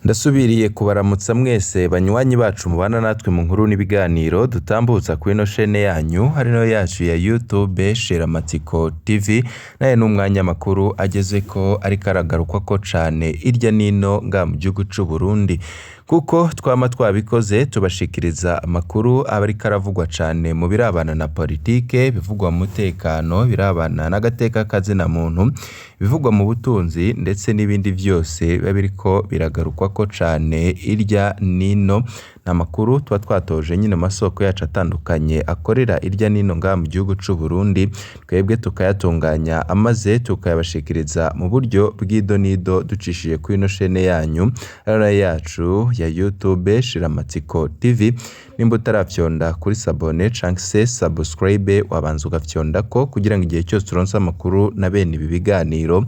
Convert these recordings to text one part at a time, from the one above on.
Ndasubiriye kubaramutsa mwese banywanyi bacu mubana natwe mu nkuru n'ibiganiro dutambutsa kuri ino shene yanyu ari nayo yacu ya YouTube Shiramatsiko TV. Naye n'umwanya makuru agezeko ariko aragarukwako cane irya nino nga mu gihugu c'u Burundi, kuko twama twabikoze tubashikiriza amakuru aba ariko aravugwa cane mu birabana na politike, ibivugwa mu mutekano, ibirabana n'agateka kazina muntu, ibivugwa mu butunzi ndetse n'ibindi vyose biba biriko biragarukwako cane irya nino. Ni amakuru tuba twatoje nyene mu masoko yacu atandukanye akorera irya nino ngaha mu gihugu c'u Burundi, twebwe tukayatunganya amaze tukayabashikiriza mu buryo bw'idonido ducishije kuri ino shene yanyu ari nayo yacu ya YouTube Shiramatsiko TV. Nimba utarafyonda kuri sabone canke se subscribe, wabanza ugafyondako kugira ngo igihe cyose uronse amakuru na bene ibi biganiro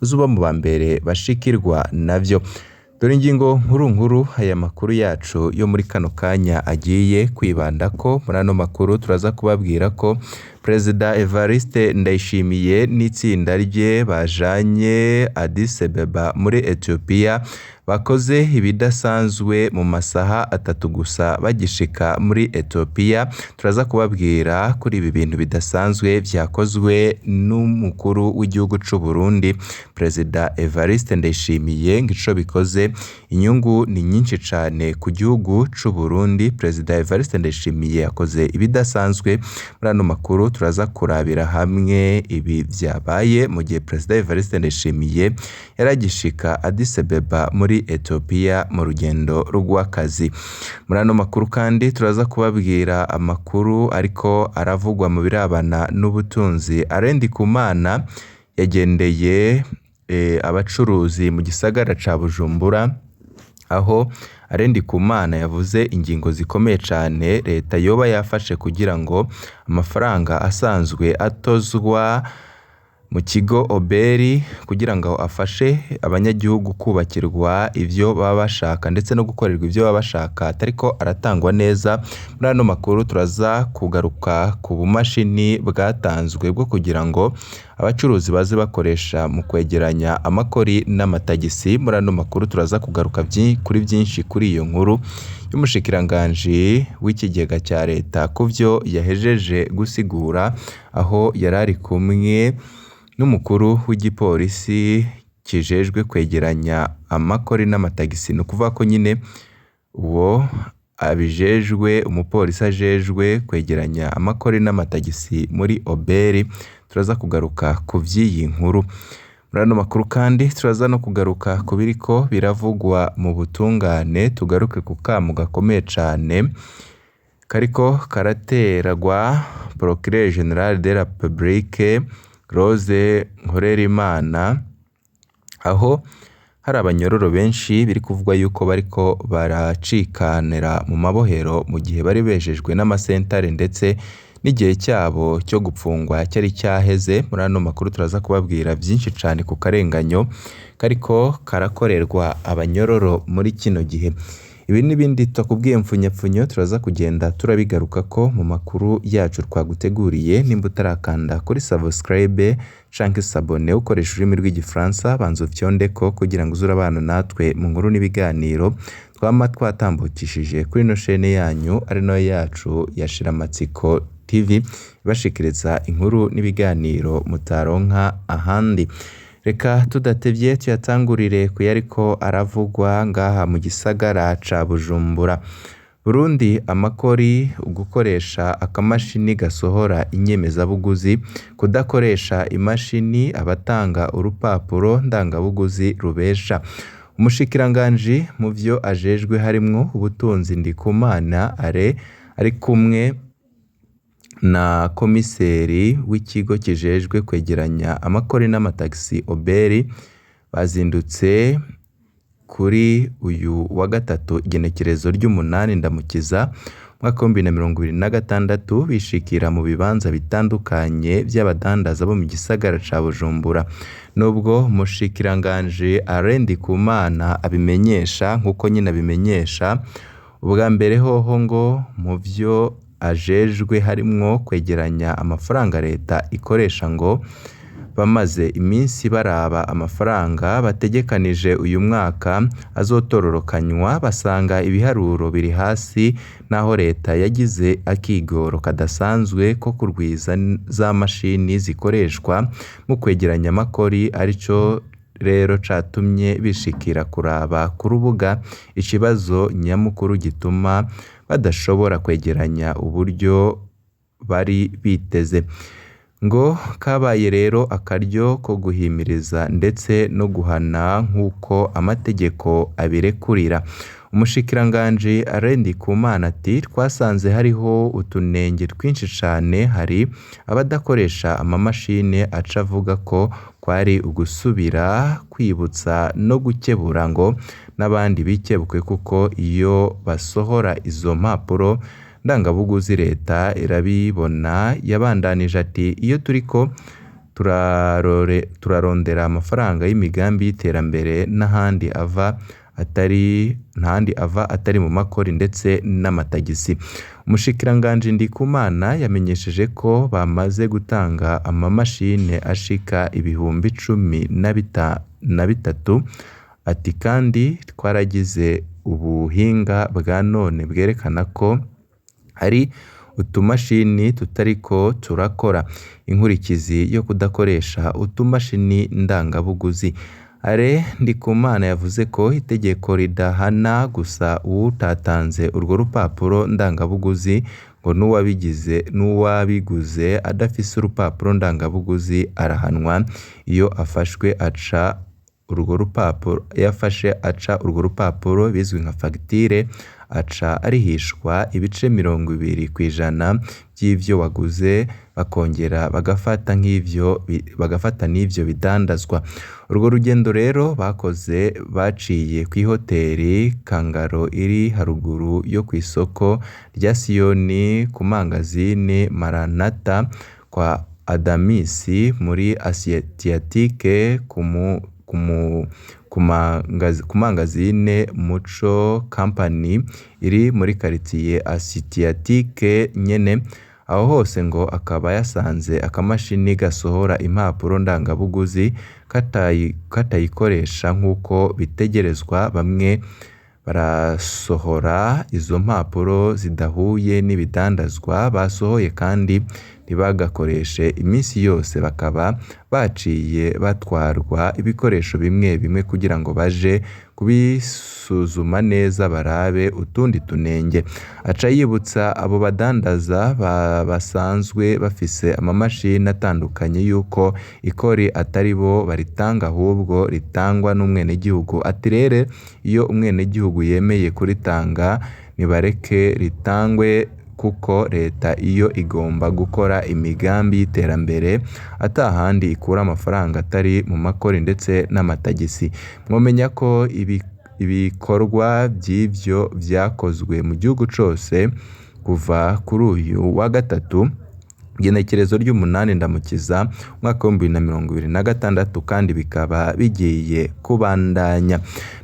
uze uba mu ba mbere bashikirwa navyo. Dore ingingo nkuru nkuru aya makuru yacu yo muri kano kanya agiye kwibandako. Muri ano makuru turaza kubabwira ko Perezida Evariste Ndayishimiye n'itsinda rye bajanye Addis Abeba muri Ethiopia bakoze ibidasanzwe mu masaha 3 gusa bagishika muri Ethiopia. Turaza kubabwira kuri ibi bintu bidasanzwe vyakozwe n'umukuru w'igihugu c'u Burundi Perezida Evariste Ndayishimiye, ngo ico bikoze inyungu ni nyinshi cane ku gihugu c'u Burundi. Perezida Evariste Ndayishimiye yakoze ibidasanzwe. Muri ano makuru turaza kurabira hamwe ibi vyabaye mu gihe Perezida Evariste Ndayishimiye yaragishika Addis Abeba muri Ethiopia mu rugendo rw'akazi. Muri ano makuru kandi turaza kubabwira amakuru ariko aravugwa mu birabana n'ubutunzi. Alain Ndikumana yagendeye abacuruzi mu gisagara ca Bujumbura, aho Alain Ndikumana yavuze ingingo zikomeye cane leta yoba yafashe kugira ngo amafaranga asanzwe atozwa mu kigo Oberi kugira ngo afashe abanyagihugu kubakirwa ivyo baba bashaka ndetse no gukorerwa ivyo baba bashaka atariko aratangwa neza. Muri ano makuru turaza kugaruka ku bumashini bwatanzwe bwo kugira ngo abacuruzi baze bakoresha mu kwegeranya amakori n'amatagisi. Muri ano makuru turaza kugaruka kuri vyinshi kuri iyo nkuru y'umushikiranganji w'ikigega ca leta kuvyo yahejeje gusigura, aho yarari kumwe n'umukuru w'igipolisi kijejwe kwegeranya amakori n'amatagisi. Ni ukuvuga ko nyine uwo abijejwe, umupolisi ajejwe kwegeranya amakori n'amatagisi muri Oberi. Turaza kugaruka ku vy'iyi nkuru. Muri ano makuru kandi turaza no kugaruka ku biriko biravugwa mu butungane, tugaruke ku kamo gakomeye cane kariko karaterwa Procureur General de la Republique Rose Nkorerimana, aho hari abanyororo benshi biri kuvugwa yuko bariko baracikanira mu mabohero mu gihe bari bejejwe n'amasentare ndetse n'igihe cyabo cyo gupfungwa cyari cyaheze. Muri ano makuru turaza kubabwira vyinshi cane ku karenganyo kariko karakorerwa abanyororo muri kino gihe. Ibi n'ibindi tutakubwiye mfunyapfunyo turaza kugenda turabigarukako mu makuru yacu twaguteguriye. Nimba utarakanda kuri subscribe canke sabone ukoresha ururimi rw'igifaransa, banza ufyondeko kugira ngo uze urabana natwe mu nkuru n'ibiganiro twama twatambukishije kuri ino shene yanyu ari nayo yacu ya Shiramatsiko TV, ibashikiriza inkuru n'ibiganiro mutaronka ahandi. Reka tudatevye tuyatangurire kuyariko aravugwa ngaha mu gisagara ca Bujumbura. Burundi amakori, ugukoresha akamashini gasohora inyemezabuguzi, kudakoresha imashini, abatanga urupapuro ndangabuguzi rubesha. Umushikiranganji mu vyo ajejwe harimwo ubutunzi Ndikumana Alain ari kumwe na komiseri w'ikigo kijejwe kwegeranya amakori n'amatagisi Oberi, bazindutse kuri uyu wa gatatu igenekerezo ry'umunani Ndamukiza umwaka w'2026, bishikira mu bibanza bitandukanye vy'abadandaza bo mu gisagara ca Bujumbura. Nubwo umushikiranganji Alain Ndikumana abimenyesha nkuko nyene abimenyesha, ubwa mbere hoho ngo mu vyo ajejwe harimwo kwegeranya amafaranga leta ikoresha ngo bamaze iminsi baraba amafaranga bategekanije uyu mwaka azotororokanywa, basanga ibiharuro biri hasi naho leta yagize akigoro kadasanzwe ko kurwiza za mashini zikoreshwa mu kwegeranya amakori, arico rero catumye bishikira kuraba ku rubuga ikibazo nyamukuru gituma badashobora kwegeranya uburyo bari biteze. Ngo kabaye rero akaryo ko guhimiriza ndetse no guhana nk'uko amategeko abirekurira. Umushikiranganji Alain Ndikumana ati twasanze hariho utunenge twinshi cane, hari abadakoresha amamashini, aca avuga ko kwari ugusubira kwibutsa no gukebura ngo n'abandi bikebuke kuko iyo basohora izo mpapuro ndangabuguzi leta irabibona. Yabandanije ati iyo turiko turarondera amafaranga y'imigambi y'iterambere n'ahandi ava atari ntahandi ava atari mu makori ndetse n'amatagisi. Umushikiranganji Ndikumana yamenyesheje ko bamaze gutanga amamashini ashika 13,000, ati kandi twaragize ubuhinga bwa none bwerekana ko hari utumashini tutariko turakora. Inkurikizi yo kudakoresha utumashini ndangabuguzi. Alain Ndikumana yavuze ko itegeko ridahana gusa uwutatanze urwo rupapuro ndangabuguzi, ngo n'uwabigize n'uwabiguze adafise urupapuro ndangabuguzi arahanwa. Iyo afashwe aca urwo rupapuro, iyo afashe aca urwo rupapuro bizwi nka fagitire, aca arihishwa ibice 20% by'ivyo waguze, bakongera bagafata nk'ivyo bagafata n'ivyo bidandazwa. Urwo rugendo rero bakoze baciye kw'ihoteri Kangaro iri haruguru yo kw'isoko rya Siyoni, ku mangazini Maranatha, kwa Adamisi muri Asiatike, ku mangazine Muco Company iri muri karitiye Asiatike nyene. Aho hose ngo akaba yasanze akamashini gasohora impapuro ndangabuguzi katayikoresha nk'uko bitegerezwa, bamwe barasohora izo mpapuro zidahuye n'ibidandazwa basohoye kandi ntibagakoreshe iminsi yose, bakaba baciye batwarwa ibikoresho bimwe bimwe kugira ngo baje kubisuzuma neza barabe utundi tunenge. Aca yibutsa abo badandaza basanzwe bafise amamashini atandukanye yuko ikori atari bo baritanga ahubwo ritangwa n'umwenegihugu. Ati rero iyo umwenegihugu yemeye kuritanga nibareke ritangwe kuko leta iyo igomba gukora imigambi y'iterambere atahandi ikura amafaranga atari mu makori ndetse n'amatagisi. Mwomenya ko ibikorwa by'ivyo vyakozwe mu gihugu cose kuva kuri uyu wa gatatu igenekerezo ry'umunani Ndamukiza umwaka w'2026, kandi bikaba bigiye kubandanya.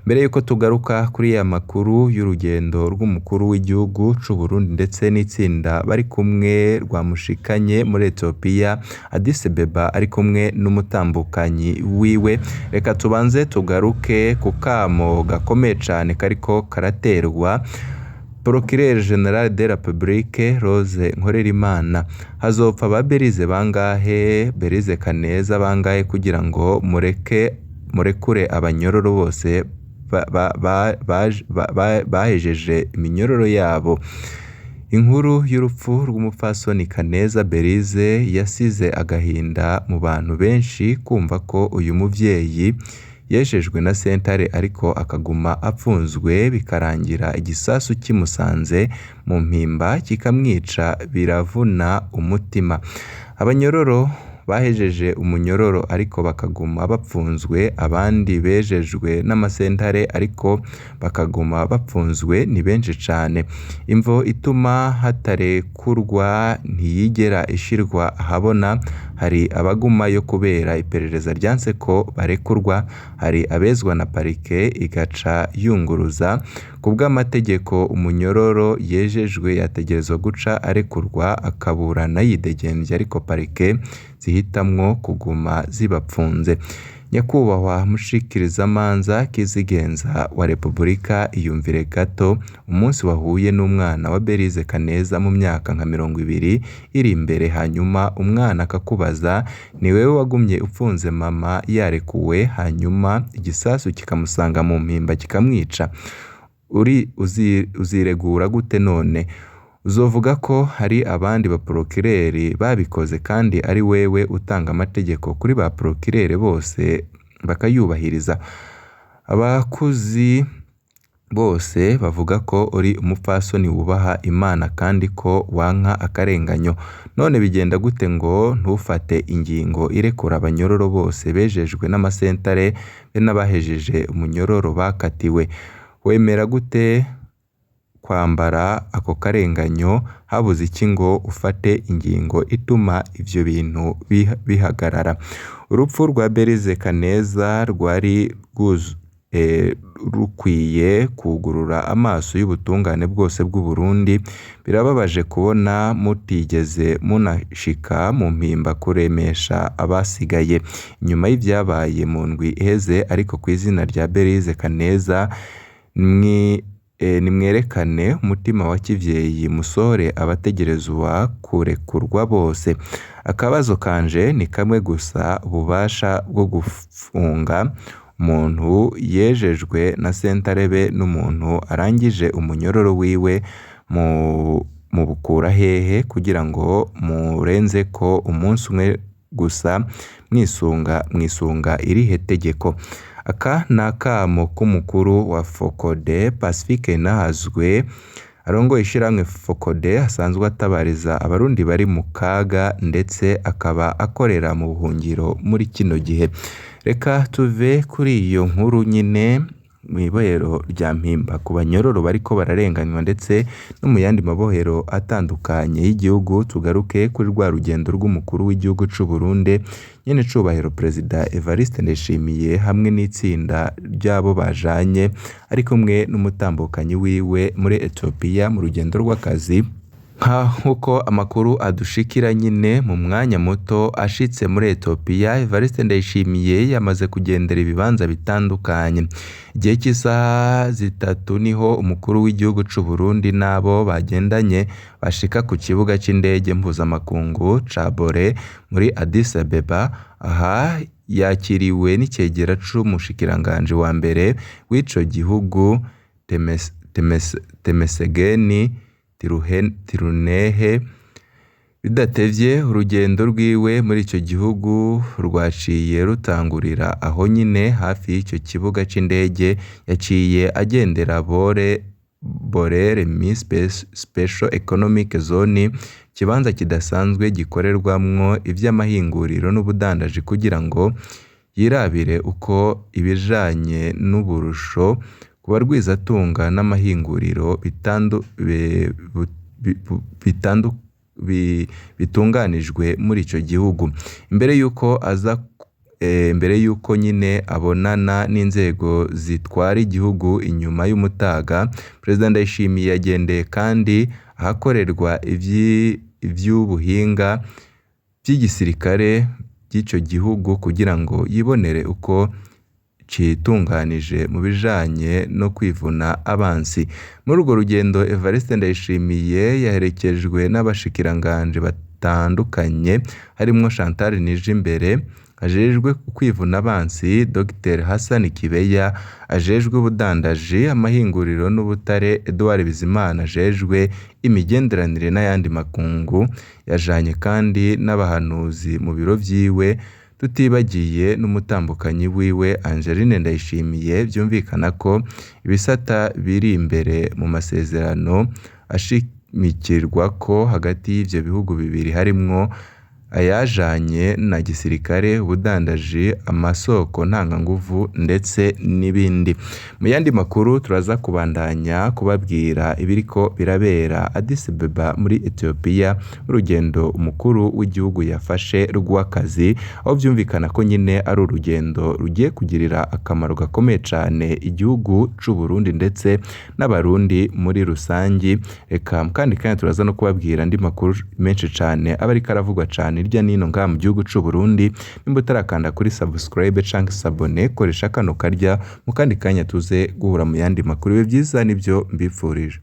Mbere yuko tugaruka kuri ya makuru y'urugendo rw'umukuru w'igihugu c'u Burundi ndetse n'itsinda bari kumwe rwamushikanye muri Ethiopia Addis Abeba ari kumwe n'umutambukanyi wiwe, reka tubanze tugaruke ku kamo gakomeye cane kariko karaterwa Procureur General de la Republique Rose Nkorerimana. Hazopfa ba Berize bangahe, Berize Kaneza bangahe kugira ngo murekure abanyororo bose bahejeje iminyororo yabo. Inkuru y'urupfu rw'umupfasoni Kaneza Berize yasize agahinda mu bantu benshi, kumva ko uyu muvyeyi yeshejwe na sentare ariko akaguma apfunzwe, bikarangira igisasu kimusanze mu mpimba kikamwica, biravuna umutima. Abanyororo bahejeje umunyororo ariko bakaguma bapfunzwe, abandi bejejwe n'amasentare ariko bakaguma bapfunzwe ni benshi cane. Imvo ituma hatarekurwa ntiyigera ishirwa ahabona, hari abagumayo kubera iperereza ryanse ko barekurwa, hari abezwa na parike igaca yunguruza. Kubw'amategeko umunyororo yejejwe yategerezwa guca arekurwa akaburana yidegemvya, ariko parike zihitamwo kuguma zibapfunze. Nyakubahwa mushikirizamanza Kizigenza wa Repubulika, iyumvire gato umunsi wahuye n'umwana wa Berize Kaneza mu myaka nka 20 iri imbere, hanyuma umwana akakubaza ni wewe wagumye upfunze mama yarekuwe, hanyuma igisasu kikamusanga mu mpimba kikamwica, uri uziregura gute none? Uzovuga ko hari abandi baprokireri babikoze kandi ari wewe utanga amategeko kuri ba prokirere bose bakayubahiriza? Abakuzi bose bavuga ko uri umupfasoni wubaha Imana kandi ko wanka akarenganyo. None bigenda gute ngo ntufate ingingo irekura abanyororo bose bejejwe n'amasentare be n'abahejeje umunyororo bakatiwe? Wemera gute kwambara ako karenganyo? Habuze iki ngo ufate ingingo ituma ivyo bintu bihagarara? Urupfu rwa Berize Kaneza rwari rukwiye kugurura amaso y'ubutungane bwose bw'u Burundi. Birababaje kubona mutigeze munashika mu mpimba kuremesha abasigaye inyuma y'ivyabaye mu ndwi iheze, ariko kw'izina rya Berize Kaneza nimwerekane umutima wa kivyeyi musohore abategerezwa kurekurwa bose. Akabazo kanje ni kamwe gusa, ububasha bwo gufunga umuntu yejejwe na sentare be n'umuntu arangije umunyororo wiwe mubukura hehe kugira ngo murenzeko umunsi umwe gusa mwisunga irihe tegeko? Aka ni akamo k'umukuru wa Fokode Pacifique Nahazwe arongoye ishirahamwe Fokode, asanzwe atabariza abarundi bari mu kaga ndetse akaba akorera mu buhungiro muri kino gihe. Reka tuve kuri iyo nkuru nyine mw'ibohero rya Mpimba ku banyororo bariko bararenganywa ndetse no mu yandi mabohero atandukanye y'igihugu, tugaruke kuri rwa rugendo rw'umukuru w'igihugu c'u Burundi nyene cubahiro Perezida Evariste Ndayishimiye hamwe n'itsinda ry'abo bajanye ari kumwe n'umutambukanyi wiwe muri Ethiopia mu rugendo rw'akazi. Nk'uko amakuru adushikira nyine mu mwanya muto ashitse muri Ethiopia, Evariste Ndayishimiye yamaze kugendera ibibanza bitandukanye. Igihe cy'isaha 3 niho umukuru w'igihugu c'u Burundi n'abo bagendanye bashika ku kibuga c'indege mpuzamakungu ca Bole muri Addis Abeba. Aha yakiriwe n'icegera c'umushikiranganji wa mbere w'ico gihugu Temesegeni Tirunehe. Bidatevye urugendo rwiwe muri ico gihugu rwaciye rutangurira aho nyine hafi y'ico kibuga c'indege. Yaciye agendera Bole Remi Special Economic Zone, ikibanza kidasanzwe gikorerwamwo ivy'amahinguriro n'ubudandaji kugira ngo yirabire uko ibijanye n'uburusho ku barwizatunga n'amahinguriro bitunganijwe muri ico gihugu. Imbere yuko aza mbere yuko nyine abonana n'inzego zitwara igihugu inyuma y'umutaga, Perezida Ndayishimiye yagendeye kandi ahakorerwa ivy'ubuhinga vy'igisirikare by'ico gihugu kugira ngo yibonere uko citunganije mu bijanye no kwivuna abansi. Muri urwo rugendo Evariste Ndayishimiye yaherekejwe n'abashikiranganje batandukanye harimwo Chantal Nijimbere ajejwe kwivuna abansi, Dr Hassan Kibeya ajejwe ubudandaji, amahinguriro n'ubutare, Edouard Bizimana ajejwe imigenderanire n'ayandi makungu. Yajanye kandi n'abahanuzi mu biro vyiwe, tutibagiye n'umutambukanyi wiwe Angeline Ndayishimiye. Vyumvikana ko ibisata biri imbere mu masezerano ashimikirwako hagati y'ivyo bihugu bibiri harimwo ayajanye na gisirikare, ubudandaji, amasoko ntanganguvu ndetse n'ibindi. Mu yandi makuru turaza kubandanya kubabwira ibiriko birabera Addis Abeba muri Ethiopia, urugendo umukuru w'igihugu yafashe rw'akazi, aho vyumvikana ko nyine ari urugendo rugiye kugirira akamaro gakomeye cane igihugu c'u Burundi ndetse n'abarundi muri rusangi. Reka kandi turaza no kubabwira andi makuru menshi cane aba ariko aravugwa cane cane irya nino ngaha mu gihugu c'u Burundi. Nimba utarakanda kuri subscribe canke s'abonner, koresha kano karya mu kandi kanya tuze guhura mu yandi makuru. Ibihe vyiza nivyo mbifurije.